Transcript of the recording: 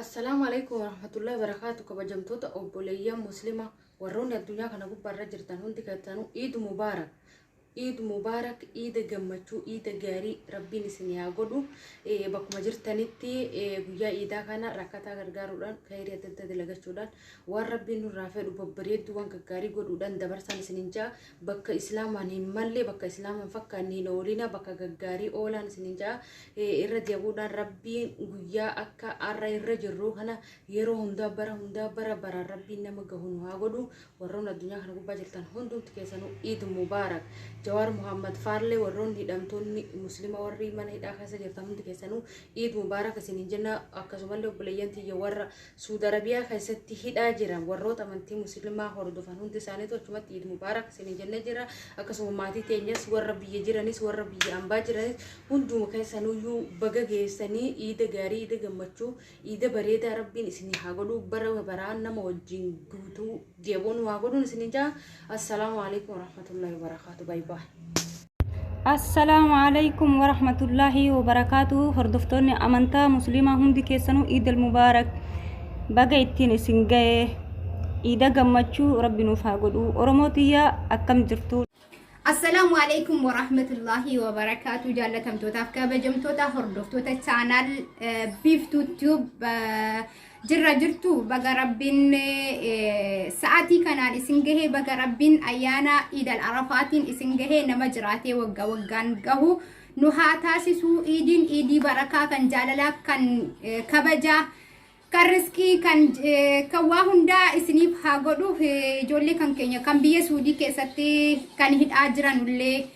Assalaamu alaikum warahmatullahi wabarakaatu. Kabajamtoota obboleeyyan muslima, warroonni addunyaa kana gubbaarra jirtan hundi keessanuu, Iid Mubaarak, Iid Mubaarak. Iida gammachuu, iida gaarii Rabbiin isin haa godhu. Bakkuma jirtanitti guyyaa iidaa kana rakkataa gargaaruudhaan, khayrii adda addaa dalagachuudhaan, waan Rabbiin nurraa fedhu babbareedduu, waan gaggaarii godhuudhaan dabarsaan isinin ja'a. Bakka islaamaan hin malle, bakka islaamaan fakkaanne hin oolina, bakka gaggaarii oolaan isinin ja'a. Irra deebuudhaan Rabbiin guyyaa akka har'a irra jirru kana yeroo hundaa, bara hundaa, bara baraan Rabbiin nama gahu nu haa godhu. Warroonni addunyaa kana gubbaa jirtan hundumti keessanuu Iid Mubaarak. Jawaar Muhammad faallee, warroonni hidhamtoonni muslima, warri mana hidhaa keessa jirtan hundi keessanuu Iid Mubaarak isiniin jenna. Akkasumallee obboleeyyan tiyya warra Suud Arabiyaa keessatti hidhaa jiran, warroota amantii muslimaa hordofan hundi isaaniitu achumatti Iid Mubaarak isiniin jennee jira. Akkasuma maatii teenyas, warra biyya jiranis, warra biyya ambaa jiranis, hunduma keessanuyyuu baga geessanii. Iida gaarii, iida gammachuu, iida bareedaa Rabbiin isinii haa godhu. Bara baraan nama wajjin guutuu deebi'uun haa godhuun isiniin jaa. Assalaamu alaikum warahmatullahi wabarakaatu. Baay baay. Assalaamu alaikum warahmatullaahi wabarakaatu. Hordoftoonni amantaa musliimaa hundi keessanuu Iidal Mubaarak, baga ittiin isin ga'e. Iida gammachuu Rabbi nuuf haa godhu. Oromoo tiyya, akkam jirtu? Assalaamu alaikum warahmatullahi wabarakaatu. Jaallatamtootaaf kabajamtoota hordoftoota channel Biiftuu Tube, jirra jirtu? Baga Rabbiin sa'aatii kanaan isin gahee, baga Rabbiin ayyaana Iidal Arafaatiin isin gahee. Nama jiraatee waggaa waggaan gahu nu haa taasisuu. Iidiin iidii barakaa, kan jaalalaa, kan kabajaa, kan riskii, kan waa hundaa isiniif haa godhu. Ijoollee kan keenya kan biyya Suudii keessatti kan hidhaa jiranullee